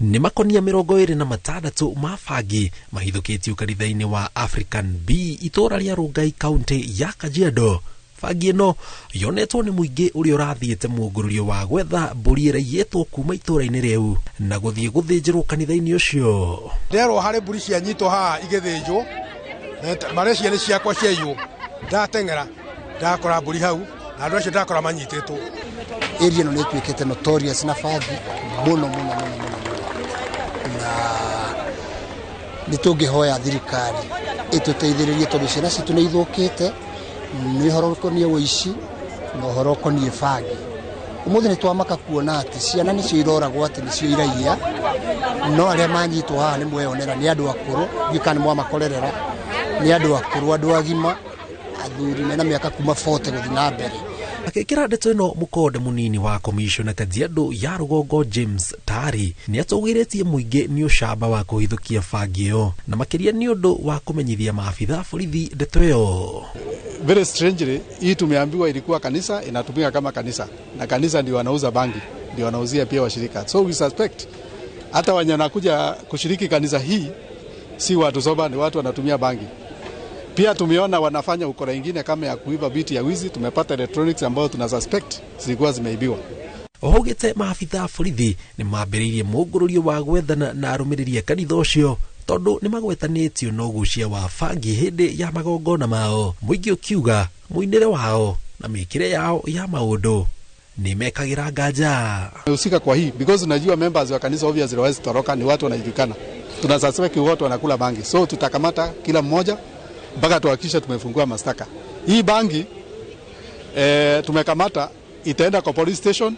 Nĩ makonia 26 ma bangi mahithũkĩtio kanitha-inĩ wa African B itũũra rĩa Rongai, kaunti ya Kajiado. Bangi ĩno yonetwo nĩ mũingĩ ũrĩa ũrathiĩte mũngũrũrio wa gwetha mbũri ĩraiyĩtwo kuma itũũra-inĩ rĩu na gũthiĩ gũthĩnjĩrwo kanitha-inĩ ũcio. Nderwo harĩ mbũri cianyitwo haha igĩthĩnjwo, marĩcia nĩ ciakwa ciaiywo. Ndateng'era ndakora mbũri hau na andũ acio ndakora manyitĩtwo. Area ĩno nĩ ĩtuĩkĩte notorious na bangi mũno mũno mũno mũno mũno, na nĩ tũngĩhoya thirikari ĩtũteithĩrĩrie tondũ ciana citũ nĩ ithũkĩte nĩ ũhoro ũkoniĩ ũici na ũhoro ũkoniĩ bangi. Ũmũthĩ nĩ twamaka kuona atĩ ciana nĩcio iroragwo atĩ nĩcio iraiya, no arĩa manyitwo haha nĩ mweyonera nĩ andũ akũrũ, ndiũĩ kana nĩ mwamakorerera, nĩ andũ akũrũ, andũ agima, athuri mena mĩaka kuma 40 gũthiĩ na mbere. Agĩkĩra ndeto ĩno mũkonde mũnini wa komishona Kajiado ya rũgongo James Tari nĩ atũgĩrĩtie mũingĩ nĩ ũcamba wa kũhithũkia bangi ĩyo na makĩria nĩ ũndũ wa kũmenyithia maabitha borithi ndeto ĩyo. Very strangely, hii tumeambiwa ilikuwa kanisa inatumika kama kanisa, na kanisa ndio wanauza bangi, ndio wanauzia pia washirika. So we suspect hata wenye wanakuja kushiriki kanisa hii si watu sober, ni watu wanatumia bangi. Pia tumeona wanafanya ukora ingine kama ya kuiba vitu ya wizi. Tumepata electronics ambayo tuna suspect zilikuwa zimeibiwa. Ohaugĩte maabitha a borithi nĩ mambĩrĩirie mũngũrũrio wa gwethana na arũmĩrĩri a kanitha ũcio tondũ nĩ magwetanĩtio na ũgucia wa bangi hĩndĩ ya magongona mao, mũingĩ ũkiuga mũinĩre wao na mĩkĩre yao ya maũndũ nĩ mekagĩra nganja. Husika kwa hii because unajua members wa kanisa obviously hawezi toroka, ni watu wanajulikana. Tuna suspect wote wanakula bangi, so tutakamata kila mmoja mpaka tuhakikishe tumefungua mashtaka. Hii bangi tumekamata itaenda kwa police station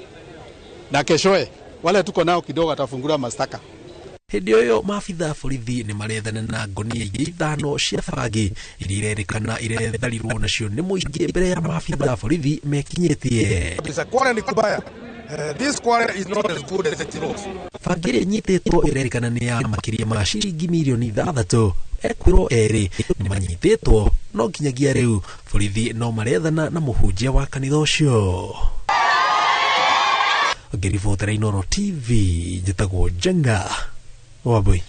na keshoe wale tuko nao kidogo atafungua mashtaka. Hĩndĩ ĩyo maabitha a borithi nĩ marethana na ngonia ingĩ 5 cia bangi iria irerĩkana iretharirwo nacio nĩ mũingĩ mbere ya maabitha a borithi mekinyĩtie. Kware ni kubaya. This kware is not as good as it looks. Bangi ĩrĩa ĩnyitĩtwo ĩrerĩkana nĩ ya makĩria ma ciringi mirioni 6. Ekwĩrwo erĩ nĩ manyitĩtwo no nginyagia rĩu borithi no marethana na mũhunjia wa kanitha ũcio. Ngĩribotera Inooro TV, njĩtagwo Njenga Wambui.